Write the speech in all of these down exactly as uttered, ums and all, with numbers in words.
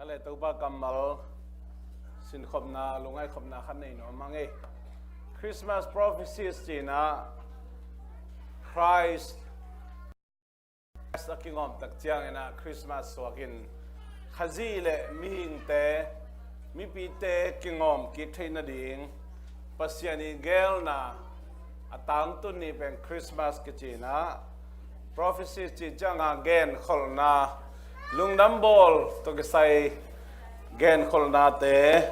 Le Topa kammal sinkhopna, lungngaikhopna khat nei nuam hang ei. Christmas prophecies cihna Christ a kingawm tak ciangin ah Christmas suakin Khazih le mihingte, mipite kingawm kik theih nading Pasian i gelna a tangtun ni pen Christmas kici-in ah, prophecy cih ciangin genkholhna, lungdam bawl tawh kisai genkholhnate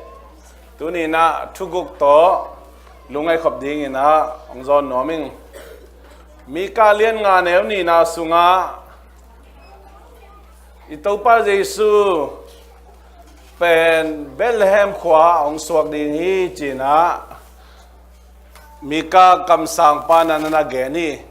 tuni-in ah thuguk tawh lungngaikhop dingin ah hong zawn nuam ing. Mika lian nga neu nihna sungah i Topa Jesu pen Bethlehem khua-ah hong suak ding hi ci-in ah Mika kamsangpa in ah na gen hi.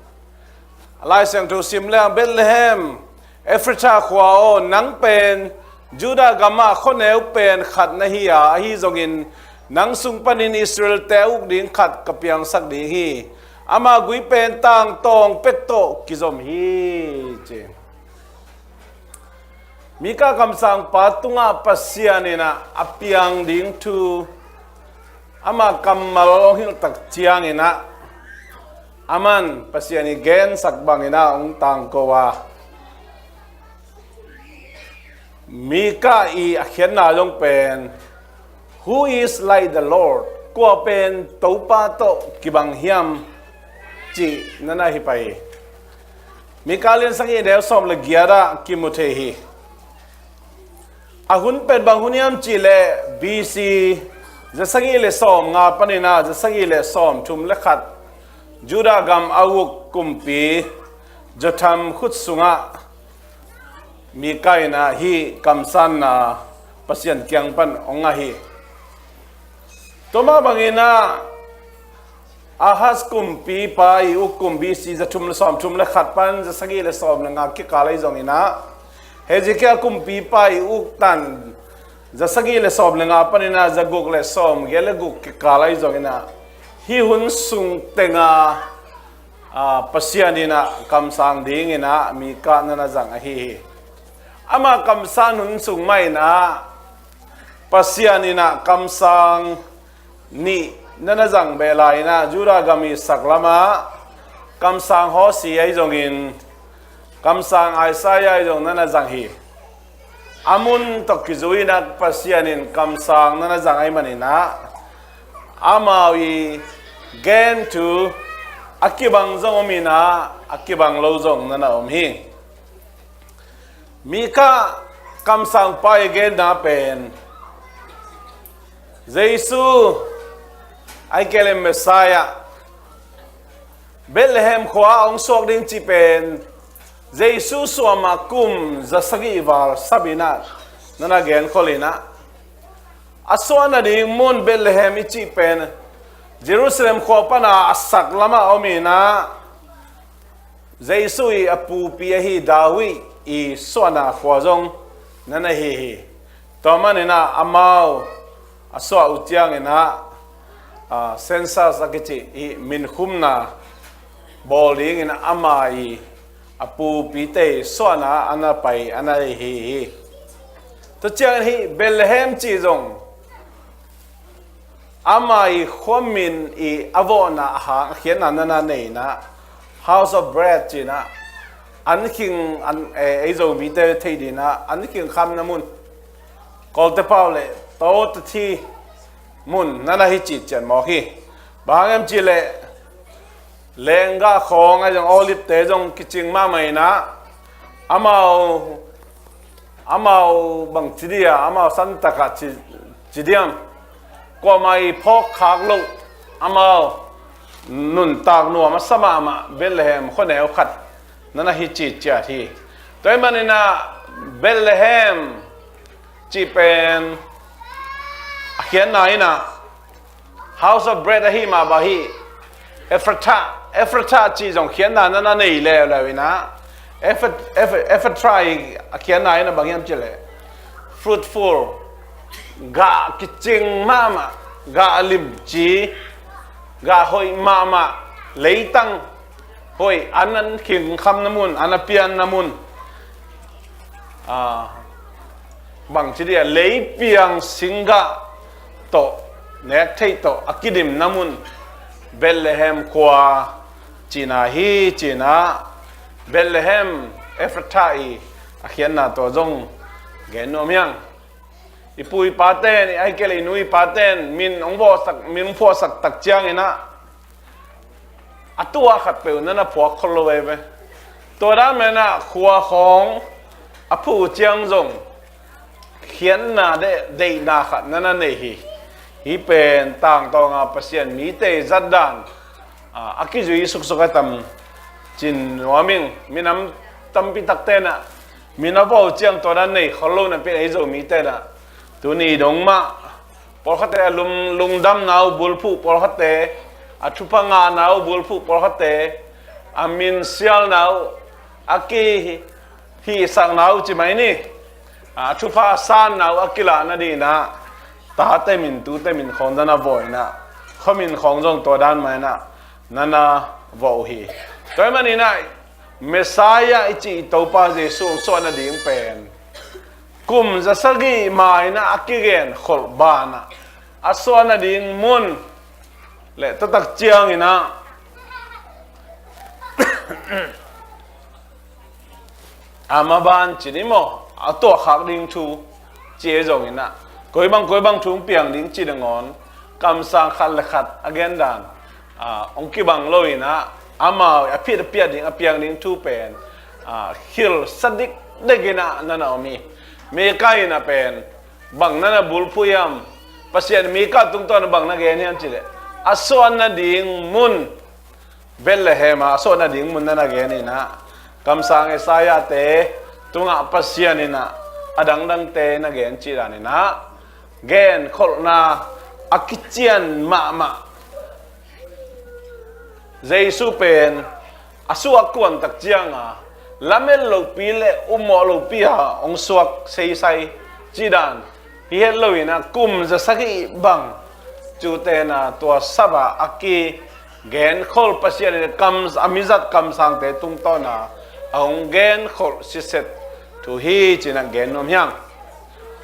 A Lai Siangtho sim leng, Bethlehem Ephratha khua aw, nang pen Judah gamah khuaneu pen khat na hi a, ahi zongin nang sung panin Israel-te a uk ding khat ka piangsak ding hi. Ama gui pen tangtawng pek tawh kizom hi, ci. Mika kamsangpa tungah Pasian in ah a piang ding thu ama kammal hong hilh tak ciangin ah, aman Pasian i gensak bangin ah hong tangko a, Mika i a khiatna zong pen, "Who is like the Lord?" Kua pen Topa tawh kibang hiam, cih na na hi pai hi. Mika lian sagih neu sawm le giat ah kimu thei hi. A hun pen bang hun hiam cih leh B C za sagih le sawm nga panin ah za sagih le sawm thum le khat Judah gam a uk kumpi Jotham khut sungah Mika in ah hih kamsanna Pasian kiang pan hong ngah hi. Tua mah bangin ah Ahaz kumpipa i uk kum B C za thum le sawm thum le khat pan za sagih le sawm le nga kikal ahi zongin ah, Hezekiah kumpipa i uk tan za sagih le sawm le nga panin ah za guk le sawm giat le guk kikal ahi zongin ah, hih hun sung tengah, ah, Pasian in ah kamsang dingin ah Mika na na zang ahi hi. Ama kamsan hun sung mah in ah Pasian in ah kamsang nih na na zang beh lai-in ah, Judah gam i saklamah kamsang Hosea ahi zongin, kamsang Isaiah ahi zong na na zang hi. A mun tawh kizui-in ah Pasian in kamsang na na zang ahih manin ah, amau i gen thu a kibang zong om in ah, a kibang lo zong na na om hi. Mika kamsangpa i genna pen, Jesu, ahih kei leh Messiah, Bethlehem khua-ah hong suak ding cih pen, Jesu suah ma kum za sagih val sap in ah, na na genkhol in ah, a suah nading mun Bethlehem i cih pen Jerusalem khua pan a saklamah om in ah, Jesu i a pupi ahi David i suahna khua zong na na hi hi. Tua manin ah amau a suah uh ciangin ah, ah, census a kici i minkhumna bawl dingin ama i a pupite i suahna a na pai a na hi hi. Tua ciangin hih Bethlehem cih zong ama i khuamin i a vawhna a hang a khiatna na na nei in ah, House of Bread ci-in ah, an khing, an, eh, ei Zomite theih dingin ah, an khing khamna mun, Kawlte pau leh tawtathi mun na na hi citciat mawk hi. Bang hang hiam cih leh, lenggah khawng ahi zong, olive-te zong kicing mahmah in ah, amau, amau bang ci dia, amau santak ah ci, ci diam, kuamah i phawk khak loh, amau nuntak nuam a sa mahmah Bethlehem khuaneu khat na na hi citciat hi. Tua ahih manin ah Bethlehem cih pen a khiatna in ah House of Bread ahi mah bang hi. Ephratha, Ephratha cih zong khiatna na na nei leuleu in ah, Eph-, Eph-, Ephratha i a khiatna in ah bang hiam cih leh, fruitful, gah kicing mahmah, gah limci, gah hoih mahmah, leitang hoih, an, an khing khamna mun, an a pianna mun. Ah, bangci dih a, leipiang singgah tawh, nek theih tawh a kidimna mun Bethlehem khua cihna hi, cinah Bethlehem Efratha i a khiatna tawh zong gen nuam hiang. I pu i paten, i aike le i nu i paten min hong vawhsak, min hong phuahsak tak cianginah a tua khat peuh na na phuak khol lo veve. Tua dan menah khua khawng a phuh ciang zong khiatna de, deihna khat na na nei hi. Hih pen tangtawnga Pasian mite zatdan a, a kizui suksuk a tam cin nuam ing. Minam tampi tak tenah min a vawh ciang tua dan nei khol lo napi ei Zomite nah tuni dong mah pawlkhatte a lung, lungdamna uh bulphuh, pawlkhatte a thupha ngahna uh bulphuh, pawlkhatte a minsialna uh a kihihsakna uh ci mai ni. A thupha a sanna uh a kilah nadinah tate min tute min khawng na na vawh inah, khuamin khawng zong tua dan mah inah na na vawh uh hi. Tua ahih maninah Messiah i cih i Topa Jesuh hong suah nading pen kum zasagih ma inah a kigen kholh banah a suah nading mun le taktak cianginah a maban ci ni maw, a tuahkhak ding thu ci ei zonginah, koi bang koi bang thu hong piang ding ci nangawn kamsang khat le khat a gendan a hong kibang lo inah, amau a phit a piat ding, a piang ding thu pen a khilsa dikdek inah na na om hi. Mika inah pen bang na na bulphuh hiam? Pasian Mika tungtawn bang na gen hiam cileh, a suah nading mun Bethlehem ah a suah nading mun na na gen inah, kamsang Isaiah-te tungah Pasian inah a dangdangte na gen cih dan inah, genkholhna a kician mahmah Jesuh pen a suah kuan tak cianga lamet lopi le upmawh lopi a hong suak seisai cih dan hi het lo inah, kum zasagih bang cute na tua sap a a kigenkholh, Pasian in kam, a mizat kamsangte tungtawna a hong genkholh siset thu hi cinah gen nuam hiang.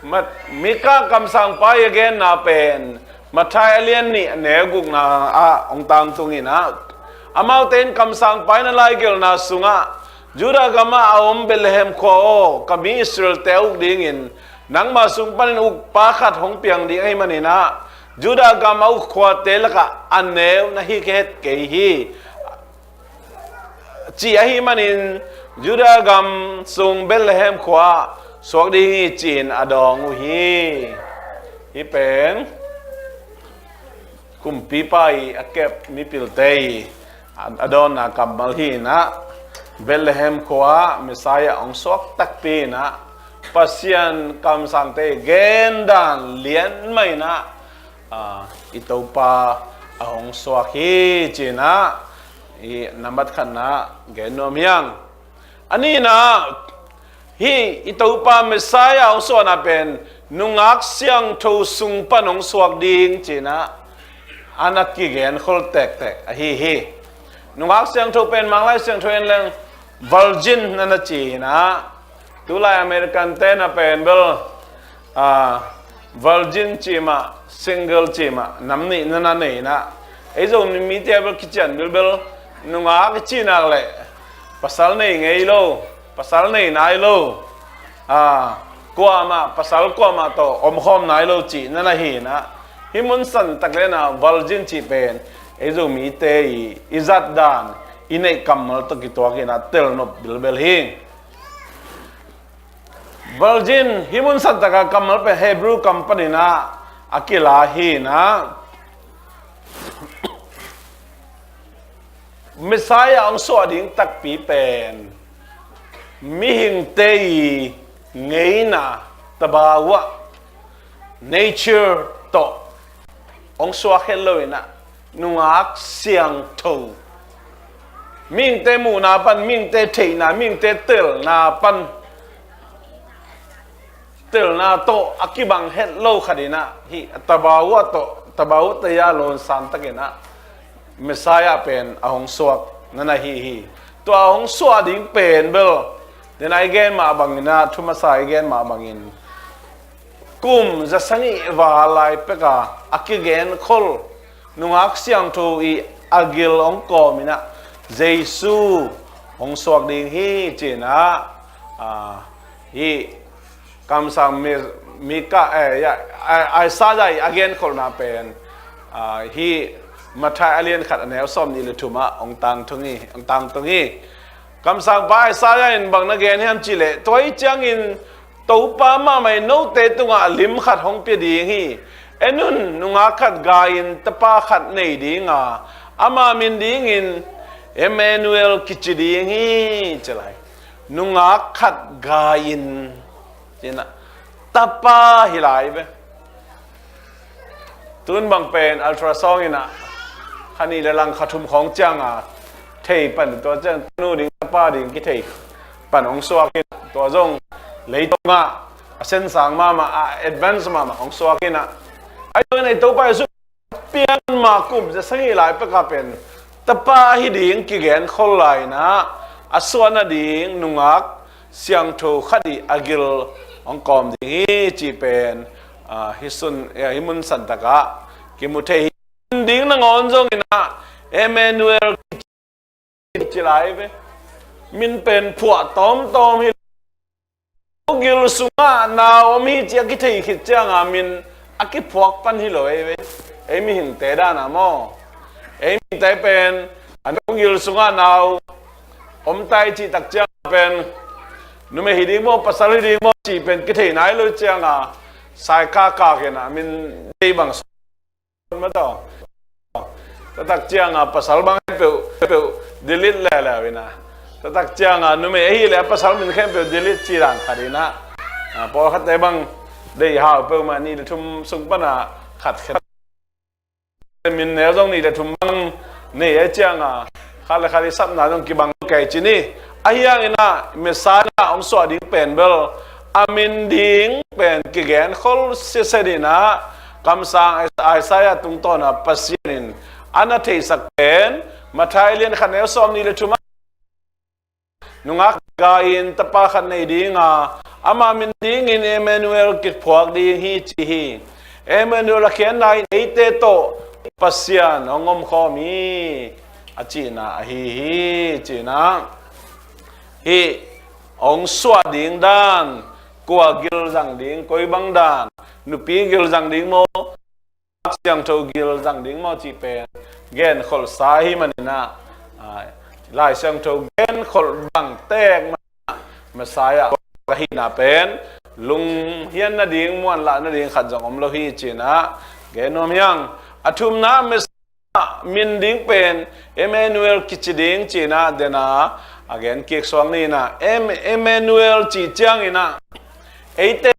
Mat-, Mika kamsangpa i a genna pen Matthai a lian nih a neu gukna ah hong tangtung inah, amaute in kamsangpa in a laigelhna sungah, Judah gamah a om Bethlehem khua aw, ka mi Israel-te a uk dingin nangma sung panin ukpa khat hong piang ding ahih maninah Judah gam a uk khuate lakah a neu na hi het kei hi, cih ahih manin Judah gam sung Bethlehem khua-ah suak ding hi, ci-in a dawng uh hi. Hih pen kumpipa i a kep mipilte i a, a dawnna kammal hi inah, Bethlehem khua-ah Messiah hong suak takpi inah Pasian kamsangte gendan lian mah inah, a, i Topa a hong suak hi cinah, i nambat khatna gen nuam hiang. A nihna, hih i Topa Messiah hong suahna pen nungak siangtho sung pan hong suak ding cinah a na kigenkhol tektek ahi hi. Nungak siangtho pen Manglai Siangtho en leng virgin na na ci inah, tulai American-te na pen bel, a, virgin cih mah, single cih mah, nam nih na na nei inah, ei Zomite bel kician bilbel, nungak i cih nak leh pasal nei ngei lo, pasal nei nai lo, a, kuamah, pasal kuamah tawh omkhawm nai lo cih na na hi inah, hih mun santak le inah virgin cih pen ei Zomite i, i zatdan, i neih kammal tawh kituak inah telnop bilbel hi. Virgin, hih mun santaka kammal pen Hebrew kam paninah a kila hi inah, Messiah hong suah ding takpi pen mihingte i ngeina, tabawa, nature tawh hong suak het lo inah, nungak siangtho, mihingte muhna pan, mihingte theihna, mihingte telna pan, telna tawh a kibang het lo khat inah, hih tabawa tawh, tabawa taya lonsan takinah Messiah pen a hong suak na na hi hi. Tua a hong suah ding pen bel, den a i gen mah banginah, thu masa i gen mah bangin kum za sagih val lai peka a kigenkhol nungak siangtho i a gil hong kawm inah Jesu hong suak ding hi, ci-inah, ah, hih kamsang mi, Mika, eh, ya, Isaiah i a genkholhna pen, ah, hih Matthai a lian khat a neu sawm nih le thum ah hong tangtung hi, hong tangtung hi. Kamsangpa Isaiah in bang na gen hiam cihleh, tua hi ciangin Topa mahmah in note tungah lim khat hong pia ding hi. En un, nungak khat gai-in tapa khat nei ding a, ama min dingin Emmanuel kici ding hi, ci lai. Nungak khat gai-in, ci-inah, tapa hi lai ve. Tun bang pen ultrasound inah kha nih le lang kha thum khawng cianga thei pan, tua ciang tanu ding tapa ding kithei pan hong suak hi. Tua zong leitungah a sensang mahmah, a advance mahmah hong suak hi inah. Ahi zongin ei Topa Jesu pian ma kum za sagih lai peka pen tapa hi ding kigenkhol lai inah, a suah nading nungak siangtho khat i a gil hong kawm ding hi, cih pen, ah, hih sun, eh, hih mun santakah kimu thei hi. Ding nangawn zong inah Emmanuel kici lai ve. Min pen phuah tawmtawm hi. Gil sungah nau om hi ci a kithei khit cianga min a kiphuak pan hi lo ei ve. Ei mihingte dana maw, ei mihingte pen a nau gil sungah nau om tai cih tak cianga pen numei hi ding maw, pasal hi ding maw cih pen kithei nai lo cianga saikakak inah min dei bang maw taw. Taktak cianga pasal bang khempeuh, peuh delete leuleu inah, taktak cianga numei ahi le a pasal min khempeuh delete ci dan khat inah, ah, pawlkhatte bang deih hau peuhmah, nih le thum sung pana khat khat min neu zong nih le thum bang nei a cianga khat le khat i sapna zong kibang kei ci ni. Ahi hang inah Messiah hong suah ding pen bel a min ding pen kigenkhol siasia inah kamsang Isaiah tungtawna Pasian in a na theisak pen Matthai lian khat neu sawm nih le thum ah nungak gai-in tapa khat nei ding a, ama min dingin Emmanuel kiphuak ding hi ci hi. Emmanuel a khiatna in eite tawh Pasian hong omkhawm hi a cihna ahi hi, cihna. Hih hong suah ding dan, kua gil zang ding, koi bang dan, nupi gil zang ding maw, siangtho gil zang ding maw cih pen genkholhsa ahi maninah, ah, Lai Siangtho genkholh bang tek maninah Messiah ka hihna pen lunghian nading, muanlah nading khat zong om lo hi cinah gen nuam hiang. A thumna Messiah min ding pen Emmanuel kici ding cinah dena a gen kik suak ninah, Em-, Emmanuel cih cianginah eite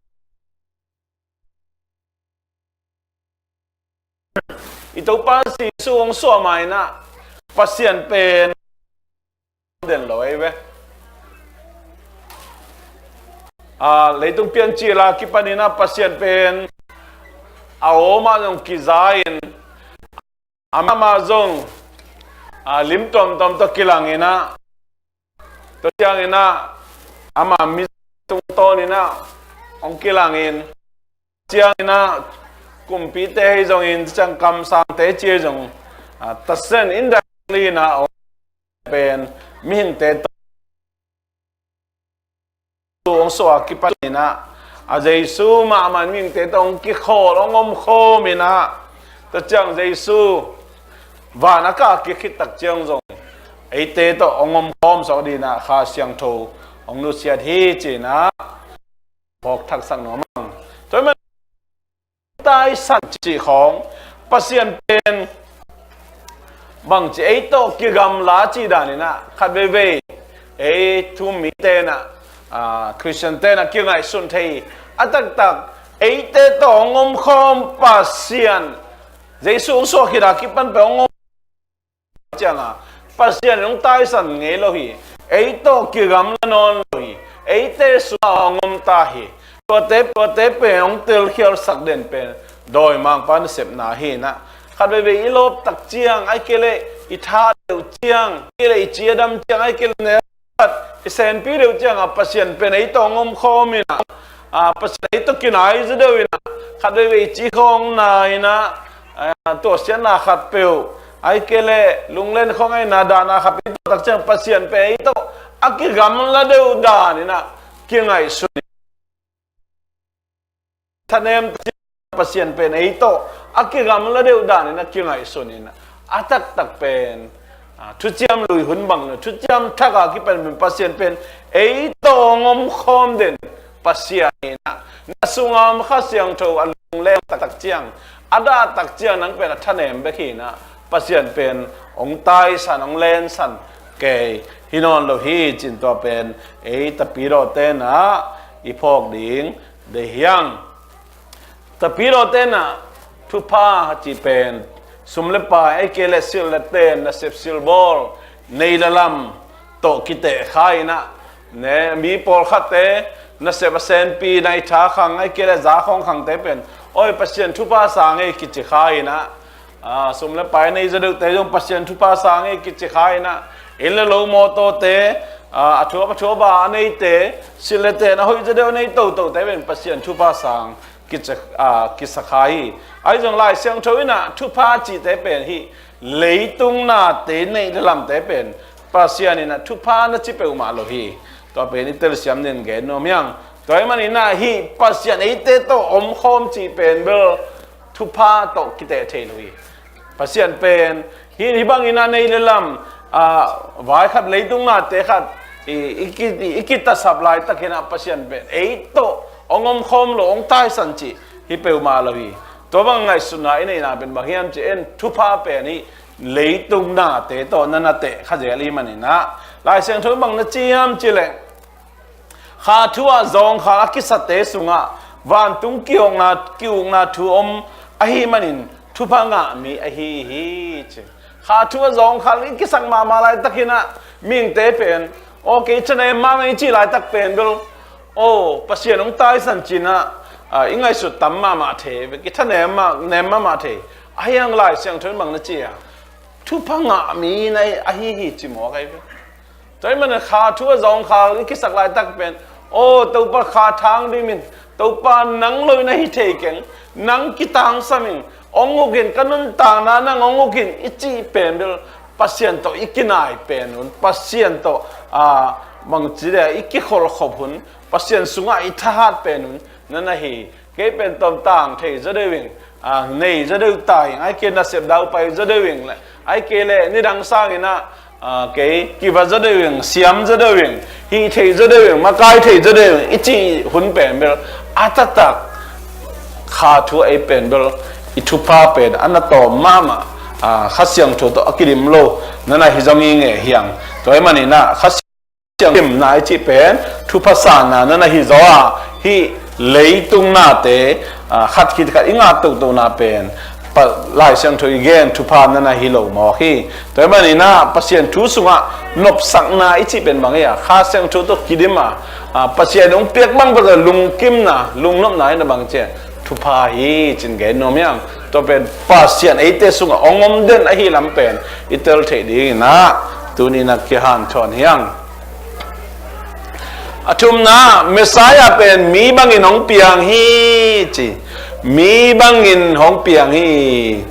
i Topa Jesu hong suah mainah Pasian pen den lo ei ve. A, leitung piancil a kipaninah Pasian pen a omah zong kiza-in amah zong, a, lim tuamtuam tawh kilanginah, tua cianginah ama mi tungtawninah hong kilangin, cianginah kumpite hi zongin, ciang kamsangte ci hi zong, a, tasen indirectly inah hong pen mihingte tawh hong suah kipaninah a Jesu mahmah mihingte tawh hong kikhawl, hong omkhawm inah, tua ciang Jesu van a kah kik khit tak ciang zong eite tawh hong omkhawm suak dinah Kha Siangtho hong nusiat hi cinah phawk thaksak nuam ang. Tua man taisan cih khawng Pasian pen bangci ei tawh kigamla cih daninah khat veivei ei thu-um mite inah, a, Khristian tenah kingaihsun thei hi. A taktak eite tawh hong omkhawm Pasian, Jesu hong suah khit a kipan pen hong om cianga Pasian in hong taisan ngei lo hi. Ei tawh kigamla nawn lo hi. Eite sungah hong om ta hi. Tuate, tuate pen hong telkhialsak den pen dawimangpa nasepna hi inah, khat veivei i lawp tak ciang, ahih kei leh i tha deuh ciang, ahih kei leh i cidam ciang, ahih kei leh neu khat i senpi deuh cianga Pasian pen ei tawh hong omkhawm inah a, Pasian ei tawh kinai zaw deuh in ah, khat veivei ci khawng na in ah, a, tuahsiatna khat peuh, ahih kei leh lunglen khawng a ina dahna khat peuh i tuah tak ciang Pasian pen ei tawh a kigamla deuh dan in ah kingaihsun in, thanem tak ciang Pasian pen ei tawh a kigamla deuh dan in ah kingaihsun in ah, a taktak pen, a, thuciam lui hun bang lo, thuciam thak a kipan pen Pasian pen ei tawh hong om khawm den Pasian in ah, na sunga om Kha Siangtho a lungleng taktak ciang, a dah tak ciang nang pen a thanem bek hi in ah, Pasian pen hong taisan, hong lensan kei hi nawn lo hi cih tua pen ei tapidawte in ah i phawk ding deih hi hang. Tapidawte in ah thupha cih pen sum le pai, ahih kei leh silh le ten, nasep silbawl, nei le lam tawh kiteh kha in ah, ne, mi pawlkhatte nasep a senpi, nai tha khang, ahih kei leh za khawng khangte pen, oi, Pasian thupha sang ei kici kha in ah, a, sum le pai nei zaw deuhte zong Pasian thupha sang ei kici kha in ah, inn le lo, mawtawte, a, a thuap a thuap a a neite, silh le ten a hoih zaw deuh a nei totote pen Pasian thupha sang kici, a, kisa kha hi. Ahi zong Lai Siangtho in ah thupha cihte pen hih leitung nate, nei le lamte pen Pasian in ah thupha na ci peuhmah lo hi. Tua pen i telsiam dingin gen nuam hi hang. Tua ahih manin ah hih Pasian eite tawh om khawm cih pen bel thupha tawh kiteh thei lo hi. Pasian pen hih, hih bangin ah nei le lam, a, vai khat, leitung nate khat i, i, ki, i kitasap laitakin ah Pasian pen ei tawh hong om khawm lo, hong taisan cih hi peuhmah lo hi. Tua bang ngaihsutna i neihna pen bang hiam cih leh, thupha pen hih leitung nate tawh na na teh kha zel ahih manin ah, Lai Siangtho in bang na ci hiam cih leh, kha thu ah zawngkhal a kisate sungah vantung ki-ukna, ki-ukna thu om ahih manin thupha ngah mi ahi hi, ci. Kha thu ah zawngkhal i kisak mahmah laitakin ah mihingte pen, aw, kei thanem mahmah ing cih laitak pen bel, aw, Pasian hong taisan ci-in ah, a, i ngaihsut tam mahmah thei, kithanem mah, nem mahmah thei. Ahi hang Lai Siangtho in bang na ci a, thupha ngah mi na ahi hi, ci mawk ahi ve. Tua ahih manin kha thu ah zawngkhal i kisak laitak pen, aw, Topa, kha thang ding min, Topa, nang lo in ahi thei keng, nang kitangsam ing, hong uk in, ka nuntakna nang hong uk in, i cih pen bel Pasian tawh i kinai pen un, Pasian tawh, a, bangci dia i kikholhkhop hun, Pasian sungah i thahat pen un na na hi. Kei pen tawmtang thei zaw deuh ing, a, nei zaw deuh ta ing, ahih kei leh nasep daupai zaw deuh ing le, ahih kei leh nidang sangin ah, a, kei kiva zaw deuh ing, siam zaw deuh ing, hih thei zaw deuh ing, makai thei zaw deuh ing, i cih hun pen bel a taktak kha thu ah ei pen bel i thupha pen a na tawm mahmah, a, Kha Siangtho tawh a kidim lo na na hi zong i ngeh hi hang. Tua ahih manin ah Kha Siangtho kimna i cih pen thupha sanna na na hi zaw a, hih leitung nate, a, khat khit khat i ngah tohtona pen pa-, Lai Siangtho i gen thupha na na hi lo mawk hi. Tua ahih manin ah Pasian thu sungah nopsakna i cih pen bang hi a, Kha Siangtho tawh kidim a, a, Pasian hong piak bang pen lungkimna, lungnopna in a bang ci a, thupha hi ci-in gen nuam hi hang. Tua pen Pasian eite sungah hong om den ahih lam pen i tel theih dingin ah tuni-in ah kihanthawn hi hang. A thumna, Messiah pen mi bangin hong piang hi, ci. Mi bangin hong piang hi.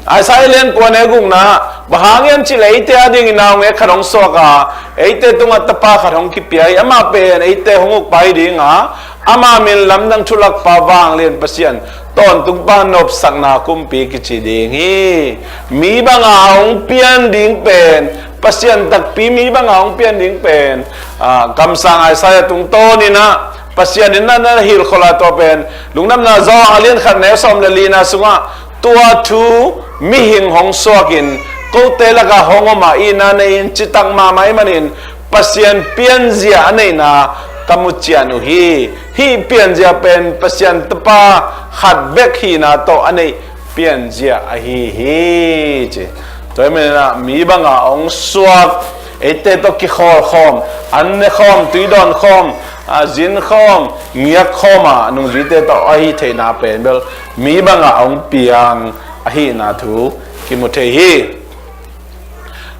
Isaiah lian kua, neu gukna, bang hang hiam cih leh eite adingin naungek khat hong suak a, eite tungah tapa khat hong kipia hi. Amah pen eite hong ukpa hi ding a, ama min Lamdang Thulakpa, Vanglian Pasian, Tawntungpa, Nopsakna Kumpi kici ding hi. Mi banga hong pian ding pen Pasian takpi mi banga hong pian ding pen, a, kamsang Isaiah tungtawnin ah Pasian in na na hilh khol a, tua pen Lungdamna Johan a lian khat, neu sawm le lina sungah, tua thu mihing hong suakin kote lakah hong om a, itna nei-in citak mahmah ahih manin Pasian pianzia a neihna ka mu cian uh hi. Hih pianzia pen Pasian Tapa khat bek hihna tawh a neih pianzia ahi hi, ci. Tua ahih manin ah mi banga hong suak, eite tawh kikhawlkhawm, an ne khawm, tui dawn khawm, a, zin khawm, ngiak khawm a nungzuite tawh ahi theihna pen bel mi banga hong piang ahihna thu kimu thei hi.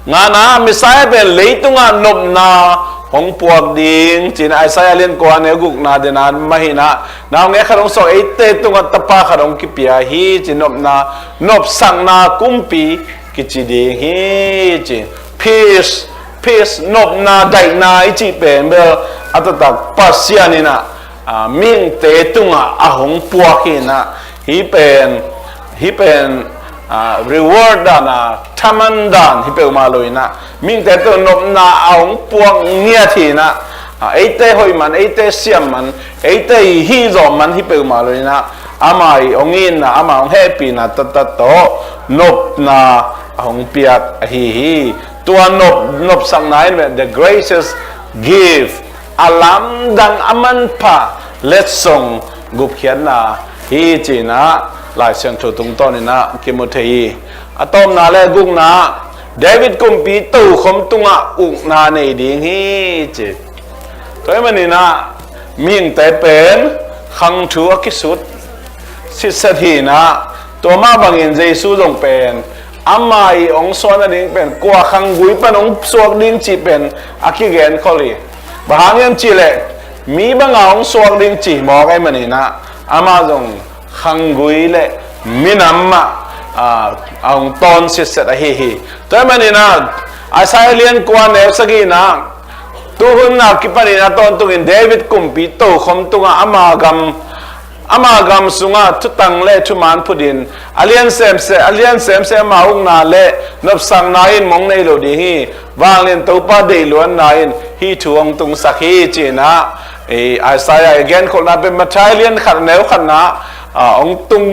Ngana, Messiah pen leitungah nopna hong puak ding, ci-in Isaiah lian kua neu gukna dena mah hi-in ah, naungek khat hong suak, eite tungah tapa khat hong kipia hi, ci-in nopna, nopsakna kumpi kici ding hi, ci. Peace, peace, nopna, daihna i cih pen bel a taktak Pasian in ah, a, mihingte tungah a hong puak hi-in ah, hih pen, hih pen, a, reward dan, a, thaman dan hi peuhmah lo-in ah, mihingte tungah nopna a hong puak ngiat hi-in ah, a, eite hoih man, eite siam man, eite i hih zawh man hi peuhmah lo-in ah, ama i hong itna, ama hong hehpihna taktak tawh nopna a hong piak ahi hi. Tua nop, nopsakna in the gracious gift, a lamdang a manpha letsong gupkhiatna hi, ci-in ah Lai Siangtho tungtawnin ah kimu thei hi. A tawpna le gukna, David kumpi tokhom tungah ukna nei ding hi, ci. Tua ahih manin ah mihingte pen khang thu a kisut sitset hi-in ah, tua mah bangin Jesu zong pen ama i hong suah nading pen kua khanggui pan hong suak ding cih pen a kigenkhol hi. Bang hang hiam cih leh mi banga hong suak ding ci mawk ahih manin ah, ama zong khanggui le minam mah, a, a hong tawn sitset ahi hi. Tua ahih manin ah Isaiah lian kua neu sagihna, tuhun a kipanin a tawntungin David kumpi tokhom tungah ama gam, ama gam sungah thutang le thuman phutin, a lian semsem, a lian semsem ama ukna le nopsakna in mong nei lo ding hi. Vanglian Topa deihluatna in hih thu hong tungsak hi, ci-in ah, e, Isaiah i genkholhna pen Matthai lian khat neu khatna, a, hong tung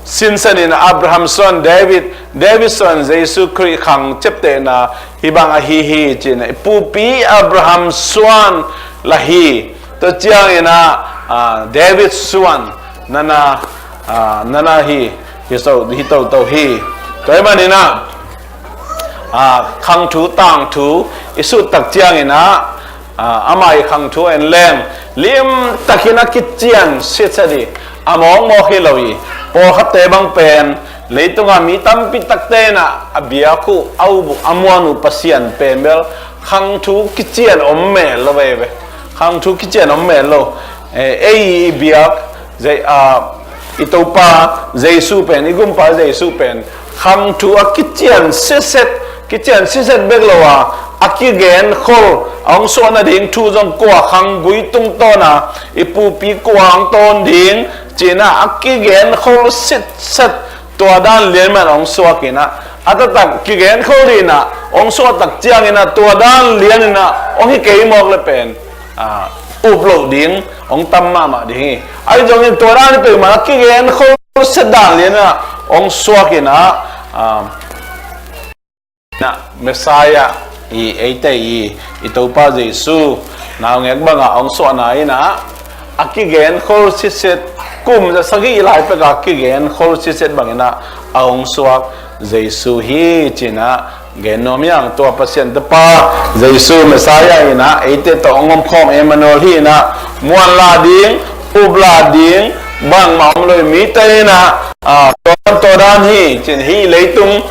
sinsenin Abraham suan David, David suan Jesu Khrih khang ciaptehna hih bang ahi hi, ci-in ah, i pupi Abraham suan lah hi. Tua ciangin ah, a, David suan nana, a, nana hi, hi so, hi toto hi. Tua ahih manin ah, a, khang thu, tangthu i sut tak ciangin ah, a, ama i khang thu en leng, limtakin a kician sitset hi, a mawkmawk hi lo hi. Pawlkhatte bang pen, leitungah mi tampi takte in ah a biak uh, a up uh, a muan uh Pasian pen bel khang thu kician om mel lo veve. Khang thu kician om mel lo. Eh, ei i biak, zei, a, i Topa Jesu pen, i Gumpa Jesu pen, khang thu a kician sitset, kician sitset bek lo a, a kigenkhol, a hong suah nading thu zong kua khanggui tungtawn a, i pupi kua hong tawn ding, ci-in ah a kigenkhol sitset, tua dan lian man hong suak in ah, a taktak kigenkhol ding in ah hong suah tak ciangin ah, tua dan lian in ah hong hi kei mawk le pen, a, up loh ding hong tam mahmah ding hi. Ahi zongin tua dan hi peuhmah a kigenkhol sitset dan lian in ah hong suak in ah, a, na Messiah i eite i, i Topa Jesu naungek banga hong suahna in ah, a kigenkhol sitset, kum za sagih lai pek a kigenkhol sitset bangin ah a hong suak Jesu hi, ci-in ah gen nuam hi hang. Tua Pasian Tapa Jesu Messiah in ah eite tawh hong omkhawm Emmanuel hi-in ah, muanlah ding, uplah ding bangmah om lo hi. Mite in ah, a, tua dan, tua dan hi, ci-in, hih leitung,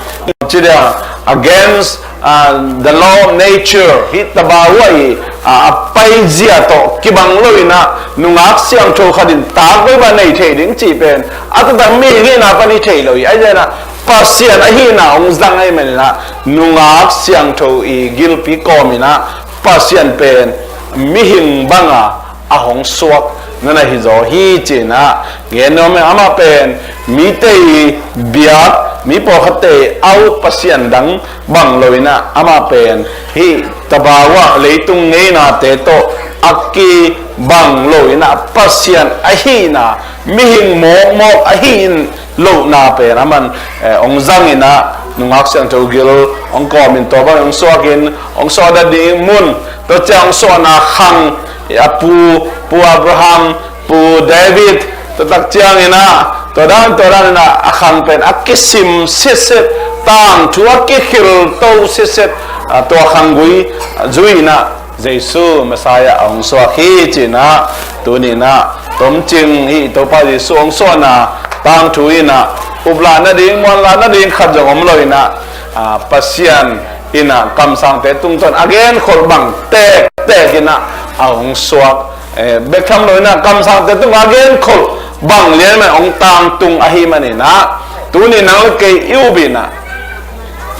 ci dia, against, a, the law of nature, hih tabawa i, a, a paizia tawh kibang lo-in ah, nungak siangtho khat in tak baiba nei thei ding cih pen a taktak mihing hihna pan hi thei lo hi. Ahi zongin ah Pasian ahihna hong zang ahih manin ah, nungak siangtho i gilpi kawmin ah Pasian pen mihing banga a hong suak nana hi zaw hi, ci-in ah gen nuam hi. Amah pen mite i biak, mi pawlkhatte a up pasian dang bang lo-in ah, amah pen hih tabawa leitung ngeinate tawh a kibang lo-in ah, Pasian ahihna, mihing mawkmawk ahih in lohna pen aman, eh, hong zangin ah, nungak siangtho gil hong kawmin tua bang hong suakin, hong suah nading mun, tua ciang hong suahna khang, a pu, Pu Abraham, Pu David, tua tak ciangin ah, tua dan, tua dan in ah, a khang pen a kisim sitset, tangthu a kikhilto sitset, a, tua khanggui, a, zui-in ah, Jesu Messiah a hong suak hi, ci-in ah, tuni-in ah, tomcing hih Topa Jesu hong suahna tangthu in ah, uplah nading, muanlah nading khat zong om lo-in ah, a, Pasian Inah kamsangte tungtawn a genkholh bang tektek inah a hong suak. Eh, bek tham lo inah kamsangte tung a genkholh bang lian mah hong tangtung ahih maninah tuni nang le kei i up inah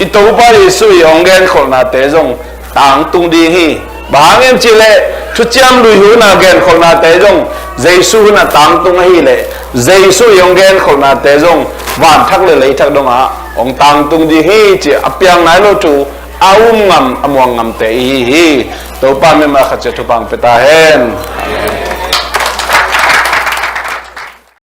i Topa Jesu i hong genkholhnate zong tangtung ding hi. Bang hang hiam cihleh thuciam lui hunah genkholhnate zong Jesu hunah tangtung ahileh Jesu i hong genkholhnate zong vanthak le leithak dongah hong tangtung ding hi ci a piang nai lo thu a um ngam a muang ngamte i hi hi. Topa mimal khat cia thupha pia ta hen.